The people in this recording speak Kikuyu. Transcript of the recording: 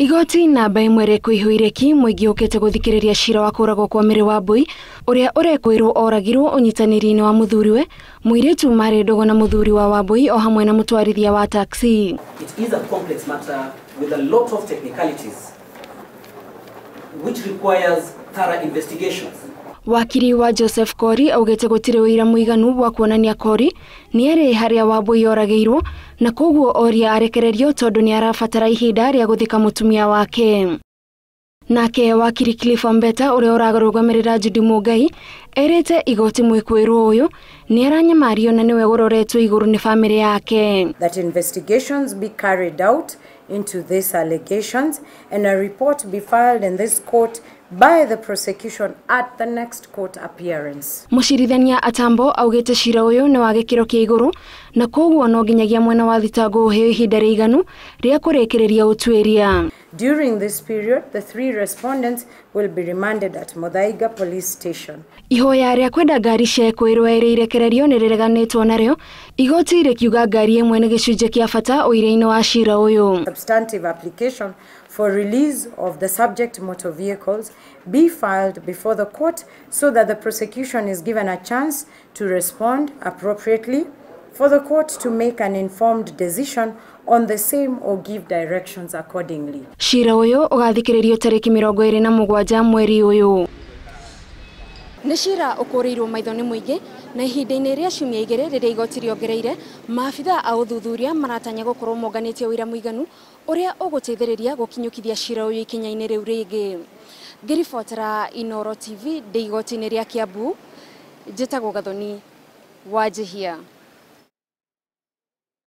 Igoti namba ĩmwe rĩkũihũire ki mũingĩ ũkĩte gũthikĩrĩria cira wa kũragwo kwa Mary Wambui ũrĩa ũrekwĩrwo oragirwo ũnyitanĩri-inĩ wa mũthuriwe, mũirĩtu marĩ ndũgũ na mũthuri wa Wambui o hamwe na mũtwarithia wa taxi. It is a complex matter with a lot of technicalities which requires thorough investigations. Wakiri wa Joseph Kori augĩte gũtirĩ ũira mũiganu wa kuonania Kori nĩarĩ harĩa Wambui oragĩirwo na koguo oria arekererio tondũ nĩarabatara ihinda rĩa gũthika mũtumia wake. Nake wakiri Cliff Ambeta ũrĩa ũrarũgamĩrĩra Judy Mũngai erĩte igoti mwĩkũĩrwo ũyũ nĩaranyamario na nĩwe ũroretwo igũrũ nĩ bamĩrĩ yake. That investigations be carried out into these allegations and a report be filed in this court by the prosecution at the next court appearance. Mũcirithania Atambo augĩte cira ũyũ nĩ wa gĩkĩro kĩa igũrũ na koguo no nginyagia mwena wa thitango ũheo ihinda rĩiganu rĩa kũrĩkĩrĩria ũtuĩria. During this period, the three respondents will be remanded at Muthaiga Police Station. Ihoya rĩa kwenda ngari cia ekwĩrwo erĩ irekererio nĩ rĩreganĩtwo narĩo, igoti rĩkiuga ngari ĩmwe nĩ gĩcunjĩ kĩa bata ũira-inĩ wa cira ũyũ. Substantive application for release of the subject motor vehicles be filed before the court so that the prosecution is given a chance to respond appropriately, for the court to make an informed decision on the same or give directions accordingly. Cira ũyũ ũgathikĩrĩrio tarĩki 27 mweri ũyũ. Nĩ cira ũkũrĩirwo maitho nĩ mũingĩ na ihinda-inĩ rĩa ciumia igĩrĩ rĩrĩa igoti rĩongereire, maabitha a ũthuthuria maratanya gũkorwo monganĩtie ũira mũiganu ũrĩa ũgũteithĩrĩria gũkinyũkithia cira ũyũ ikinya-inĩ rĩu rĩngĩ. Ngĩribotera Inooro TV ndĩ igoti-inĩ rĩa Kiambu, njĩtagwo Gathoni Wanjihia.